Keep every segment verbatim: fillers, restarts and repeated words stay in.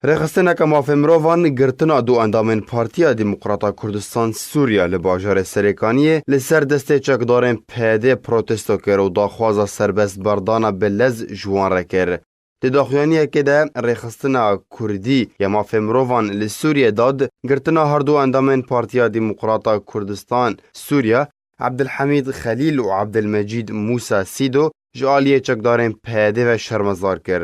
Rêxistineke mafê mirovan girtina du endamên Partiya Demokrata Kurdistan Sûriye li bajarê Serêkaniyê li ser destê çekdarên P Y D protesto kir û daxwaza serbest berdana bi lez ji wan re kir. Di daxuyaniyekê de rêxistina Kurdî ya mafê mirovan li Sûriye dad girtina her du endamên Partiya Demokrata Kurdistan Sûriye, Abdulhamid Xelîl û Abdulmecîd Musa Sîdo ji aliyê çekdarên P Y D ve şermezar kir.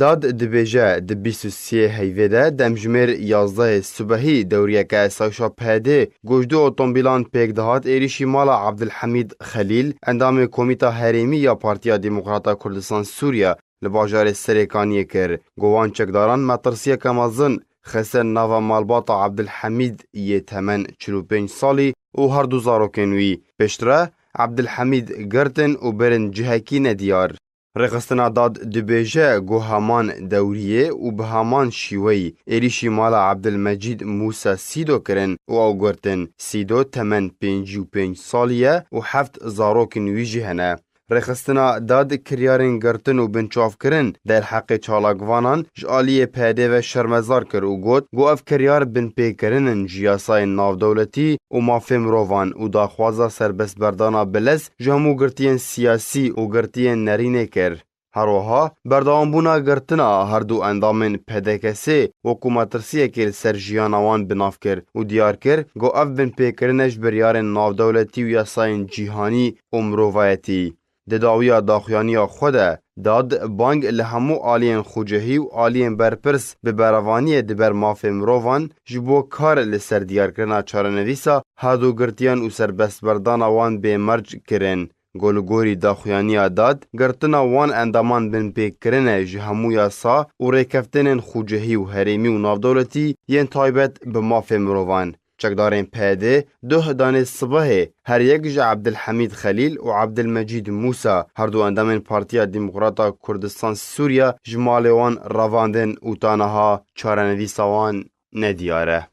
Dad dibêje, di bîst û sê heyvê de demjimêr yazdehê sibehî dewriyeke esayşa P Y D ku ji du otomobîlan pêk dihat êrîşî mala Abdulhamid Xelîl, endamê Komîta Herêmî ya Partiya Demokrata Kurdistan Sûriye li bajarê Serêkaniyê kir. Ku wan çekdaran metirsiyeke mezin xiste nava malbata Abdulhamid yê temen çil û pênc salî û her du zarokên wî. Piştre Abdulhamid girtin û birin cihekî nediyar. Rêxistina dad dibêje ku heman dewriyê û bi heman şîweyî êrîşî mala Abdulmecîd Musa Sîdo kirin û ew girtin. Sîdo temen pêncî û pênc salî ye û heft zarokên wî jî hene. Rêxistina dad kiryarên girtin û binçavkirin derheqê çalakvanan ji aliyê P Y D ve şermezar kir û got ku ev kiryar binpêkirin in ji yasayên navdewletî û mafê mirovan û daxwaza serbestberdana bi lez ji hemû girtiyên siyasî û girtiyên nerînê kir. Her wiha berdewambûna girtina her du endamên P D K S wekû metirsiyekê li ser jiyana wan bi nav kir û diyar kir ku ev binpêkirin e ji biryarên navdewletî û yasayên cîhanî û mirovayetî. Di dawiya daxuyaniya xwe de dad bang li hemû aliyên xucehî û aliyên berpirs bi berevaniyê di ber mafê mirovan ji bo kar li ser diyarkirina çarenivîsa her du girtiyan û serbestberdana wan bê merc kirin. Ku li gorî daxuyaniya dad, girtina wan endaman binpêkirin e ji hemû yasa û rêkeftinên xucehî û herêmî û navdewletî yên taybet bi mafê mirovan. Çekdarên P Y D duh danê sibehê her yek ji Abdulhamid Xelîl û Abdulmecîd Musa, her du endamên Partiya Demokrata Kurdistan Sûriye, ji malê wan revandin û ta niha çarenivîsa wan nediyar e.